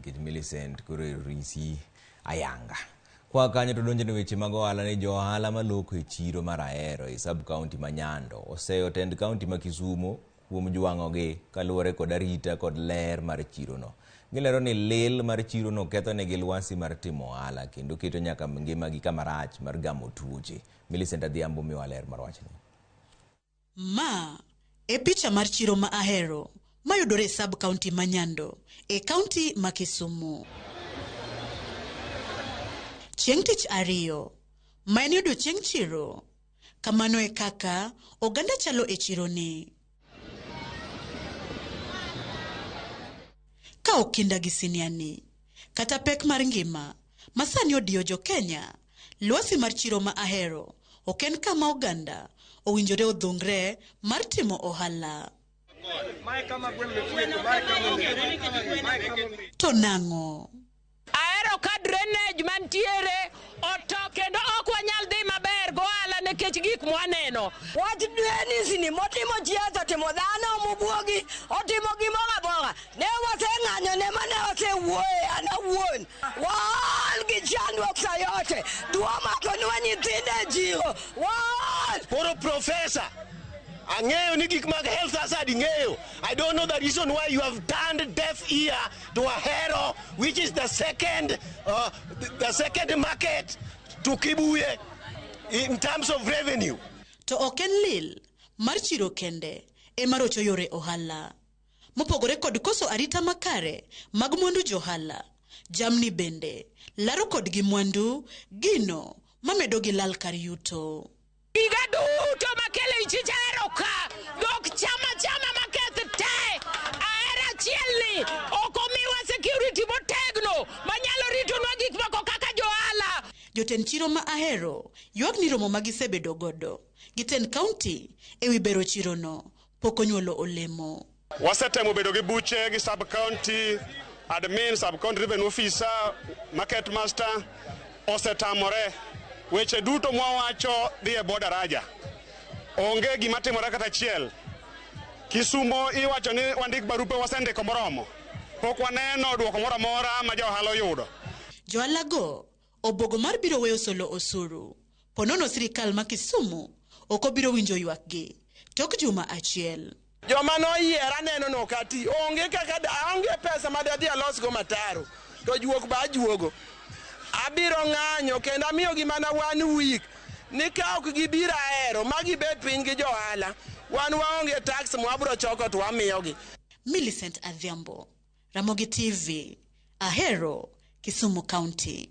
Nikech Millicent koro risi ayanga. Kwa kanyo to donjo ne weche mag ohala ni jo ohala maloko e chiro mar Ahero e sub county ma Nyando oseyo tend county ma Kisumo kuom jwang'ogi kaluwore kod arita kod ler mar chirono. Gilero ni lil mar chirono kethonegi lwasi mar timo ohala kendo keto nyaka ngimagi kama rach mar gamo tuoche. Millicent Adhiambo miwa ler mar wachni. Ma e picha mar chiro ma Ahero mayudore e sub county ma Nyando e county ma Kisumu. Chieng' tich ariyo, ma en odiochieng' chiro, kamano e kaka oganda chalo e chironi. Ka okinda gi siniani, kata pek mar ngima ma sani odiyo jo Kenya, lwasi mar chiro ma Ahero ok en kama oganda owinjore odhungre mar timo ohala. To nang'o? Ahero ka drainage mantiere oto kendo ok wanyal dhi maber gohala nikech gik mwaneno. Wach drainage ni motimo chieth otimo dhano mobuogi otimo gimoro amora. Ne waseng'anyo ne mane wasewuoye an awuon. Waol gi chandruok sa yote. Tuo omakonwa nyithindo e chiro. Waol. Koro professor, ang'eyo ni gik mag health hazard ing'eyo. I don't know the reason why you have turned deaf ear to Ahero, which is the second market to Kibuye in terms of revenue. To ok en lil mar chiro kende ema rocho yore ohala. Mopogore kod koso arita makare mag mwandu johala, jamni bende laro kodgi mwandu gino mamedo gi lal kar yuto. Giga duto makelo ich Ahero ka, dhok chama chama maketh te. Ahero achiel ni ok omiwa security motegno manyalo ritonwa gik moko kaka johala. Jotend chiro ma Ahero ywak ni romo ma gisebedo godo gi tend county ewi bero chirono pok onyuolo olemo. Wasetemo bedo gi buche gi sub county admin, sub county revenue officer, market master osetamore. Weche duto mwawacho dhi e bwo daraja. Onge gima timore kata achiel. Kisumo iwacho ni wandik barupe wasendiko moromo. Pok waneno duoko moro amora ma jo ohala oyudo. Johala go obuogo mar biro weyo solo osuru. Ponono sirikal ma Kisumu ok obiro winjo ywakgi tok juma achiel. Joma noyiera neno no kati onge kaka aonge pesa ma dadhi alosgo mataro to juok ba ajuogo. Abiro ng'anyo kendo amiyogi mana 1 week ni ka ok gibiro Ahero ma gibet piny gi johala wan waonge tax mwabiro choko to wamiyogi. Millicent Adhiambo, Ramogi TV, Ahero, Kisumu County.